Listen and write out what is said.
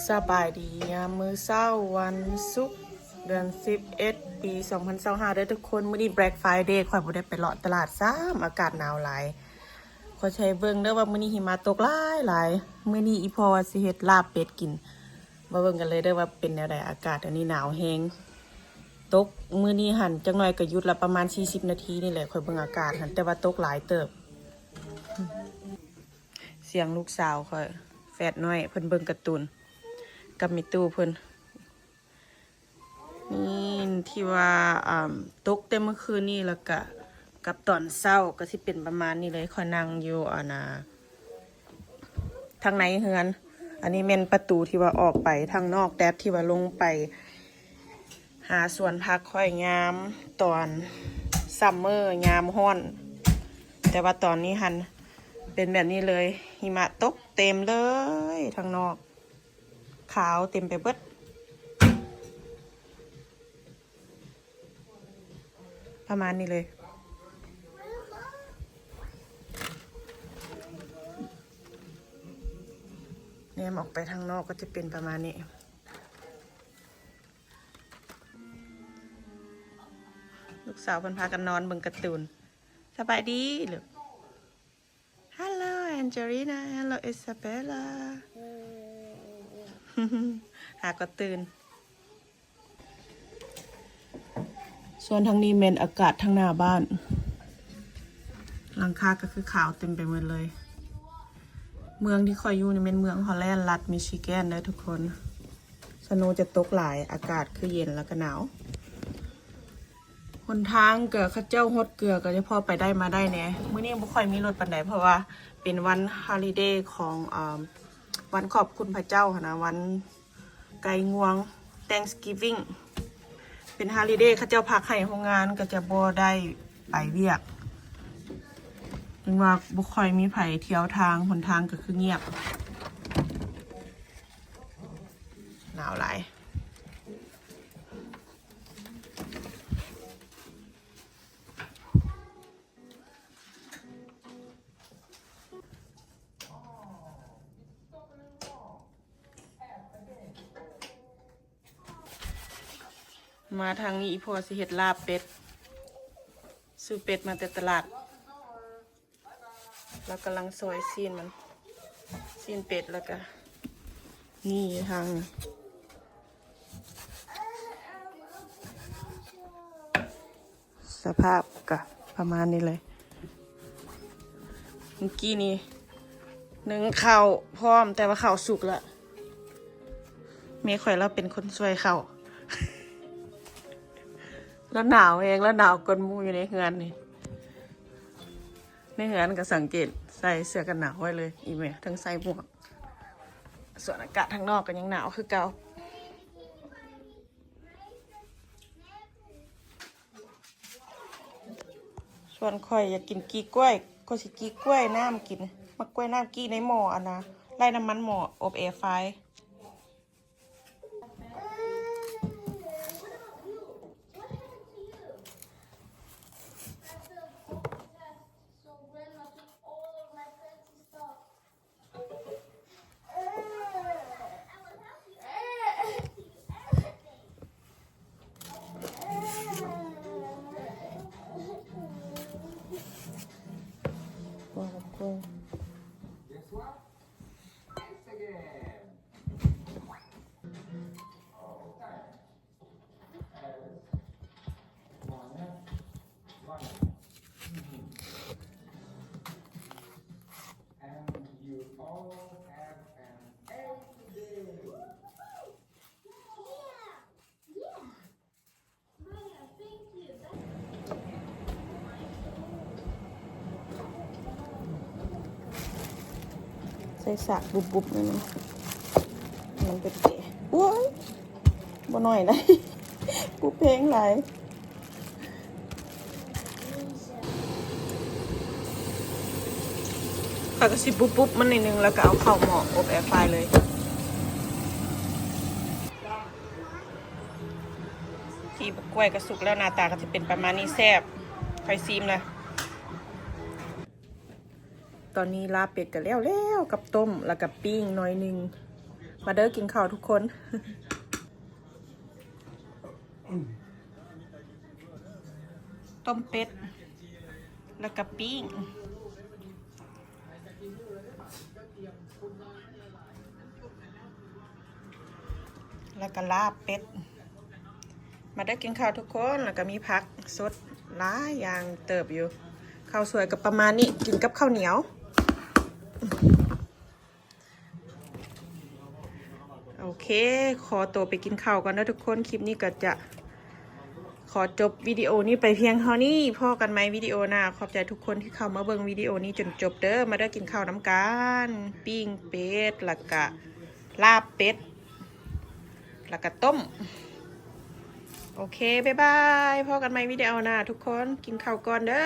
ສະບາຍດີຍາມມື້ເຊົ້າວັນສຸກ ເດືອນສິບເອັດ ປີສອງພັນຊາວຫ້າເດີທຸກຄົນ. ມື້ນີ້ Black Friday ຂ້ອຍບໍ່ໄດ້ໄປເລາະຕະຫຼາດຊ້ຳ ອາກາດໜາວຫຼາຍ. ຂ້ອຍຊິໃຫ້ເບິ່ງເດີວ່າມື້ນີ້ຫິມະຕົກຫຼາຍໆ. ມື້ນີ້ອີ່ພໍ່ວ່າຊິເຮັດລາບເປັດກິນ. ມາເບິ່ງກັນເລີຍເດີວ່າເປັນແນວໃດ. ອາກາດອັນນີ້ໜາວແຮງ. ຕົກມື້ນີ້ຫັ້ນຈັກໜ້ອຍກໍຢຸດລະ ປະມານສີ່ສິບນາທີນີ້ແຫຼະ. ຂ້ອຍເບິ່ງອາກາດຫັ້ນ ແຕ່ວ່າຕົກຫຼາຍເຕີບ. ສຽງລູກສາວຂ້ອຍ ແຝດນ້ອຍ ເພິ່ນເບິ່ງກາຕູນກັບແມ່ຕູ້ເພິ່ນ. ນີ້ທີ່ວ່າ ອາ ຕົກແຕ່ມື້ຄືນນີ້ ແລ້ວກະກັບຕອນເຊົ້າກໍຊິເປັນປະມານນີ້ເລີຍ. ຂ້ອຍນັ່ງຢູ່ ອັນນ່າ ທາງໃນເຮືອນ. ອັນນີ້ແມ່ນປະຕູທີ່ວ່າອອກໄປທາງນອກແດັດ ທີ່ວ່າລົງໄປຫາສວນຜັກຂ້ອຍຍາມຕອນ summer ຍາມຮ້ອນ. ແຕ່ວ່າຕອນນີ້ຫັ້ນເປັນແບບນີ້ເລີຍ. ຫິມະຕົກເຕັມເລີຍທາງນອກ. ຂາວເຕັມໄປເບິດ ປະມານນີ້ເລີຍ. ແນມອອກໄປທາງນອກກໍຈະເປັນປະມານນີ້. ລູກສາວເພິ່ນພາກັນນອນເບິ່ງກາຕູນ. ສະບາຍດີລູກ. Hello Angelina, hello Isabella. ຫາກໍຕື່ນ. ສ່ວນທາງນີ້ແມ່ນອາກາດທາງໜ້າບ້ານ. ຫຼັງຄາກໍຄືຂາວເຕັມໄປໝົດເລີຍ. ເມືອງທີ່ຂ້ອຍຢູ່ນີ້ແມ່ນເມືອງ Holland ລັດ Michigan ເດີທຸກຄົນ. ສະໂນຈະຕົກຫຼາຍ, ອາກາດຄືເຢັນແລ້ວກໍໜາວ. ຫົນທາງກໍເຂົາເຈົ້າຫົດເກືອ ກໍຈະພໍໄປໄດ້ມາໄດ້ແດ່. ມື້ນີ້ບໍ່ຄ່ອຍມີລົດປານໃດ ເພາະວ່າເປັນວັນ holiday ຂອງ ເອີ່ມ ວັນຂອບຄຸນພະເຈົ້າຫັ້ນນະ, ວັນໄກ່ງວງ Thanksgiving ເປັນ holiday ເຂົາເຈົ້າພັກໃຫ້ໂຮງງານ ກໍຈະບໍ່ໄດ້ໄປວຽກ. ຈຶ່ງວ່າບໍ່ຄ່ອຍມີໃຜທ່ຽວທາງ, ຫົນທາງກໍຄືງຽບ. ໜາວຫຼາຍ. ມາທາງນີ້ ອີ່ພໍ່ຊິເຮັດລາບເປັດ. ຊື້ເປັດມາແຕ່ຕະຫຼາດ. ລາວກຳລັງຊອຍຊີ້ນມັນ, ຊີ້ນເປັດ. ແລ້ວກະນີ້ທາງ ສະພາບກະປະມານນີ້ເລີຍ. ມື້ກີ້ນີ້ໜຶ້ງເຂົ້າພ້ອມ, ແຕ່ວ່າເຂົ້າສຸກລະ. ແມ່ຂ້ອຍລາວເປັນຄົນຊ່ວຍເຂົ້າ. ລາວໜາວແຮງ, ລາວໜາວກວ່າໝູ່ຢູ່ໃນເຮືອນນີ້. ໃນເຮືອນກໍສັງເກດໃສ່ເສື້ອກັນໜາວໄວ້ເລີຍ ອີ່ແມ່, ທັງໃສ່ໝວກ. ສ່ວນອາກາດທາງນອກກໍຍັງໜາວຄືເກົ່າ. ສ່ວນຂ້ອຍຢາກກິນກີ້ກ້ວຍ, ຂ້ອຍຊິກີ້ກ້ວຍນ້ຳກິນ. ໝາກກ້ວຍນ້ຳກີ້ໃນໝໍ້ອັນນະ, ໄລ່ນ້ຳມັນໝໍ້ອົບແອຟາຍ. And you all have an A today. Yeah. Yeah. Maya, thank you. That's ໃສ່ສາກບຸບໆ ໜ້ອຍໜຶ່ງ ມັນເປັນແກ. ໂອ້ຍ ບໍ່ໜ້ອຍໃດ ບຸບແຮງຫຼາຍ. ຂ້ອຍກໍຊິບຸບໆ ມັນໜ້ອຍໜຶ່ງ ແລ້ວກໍເອົາເຂົ້າໝໍ້ອົບແອຟາຍເລີຍ. ກີ້ບັກກ້ວຍກໍສຸກແລ້ວ, ໜ້າຕາກໍຈະເປັນປະມານນີ້. ແຊບ, ຂ້ອຍຊີມລະ. ຕອນນີ້ລາບເປັດກໍແລ້ວແລ້ວ ກັບຕົ້ມ ແລ້ວກໍປີ້ງໜ້ອຍໜຶ່ງ. ມາເດີກິນເຂົ້າທຸກຄົນ. ຕົ້ມເປັດ ແລ້ວກະປີ້ງ ແລ້ວກະລາບເປັດ. ມາເດີກິນເຂົ້າທຸກຄົນ. ແລ້ວກະມີຜັກສົດຫຼາຍຢ່າງເຕີບຢູ່. ເຂົ້າສວຍກະປະມານນີ້ ກິນກັບເຂົ້າໜຽວ. ໂອເຄ ຂໍໂຕໄປກິນເຂົ້າກ່ອນເດີທຸກຄົນ. ຄລິບນີ້ກະຈະຂໍຈົບວິດີໂອນີ້ໄປພຽງເທົ່ານີ້. ພໍ້ກັນໃໝ່ວິດີໂອໜ້າ. ຂອບໃຈທຸກຄົນທີ່ເຂົ້າມາເບິ່ງວິດີໂອນີ້ຈົນຈົບເດີ. ມາເດີກິນເຂົ້ານຳກັນ. ປີ້ງເປັດ ແລ້ວກະລາບເປັດ ແລ້ວກະຕົ້ມ. ໂອເຄ ບາຍບາຍ. ພໍ້ກັນໃໝ່ວິດີໂອໜ້າທຸກຄົນ. ກິນເຂົ້າກ່ອນເດີ.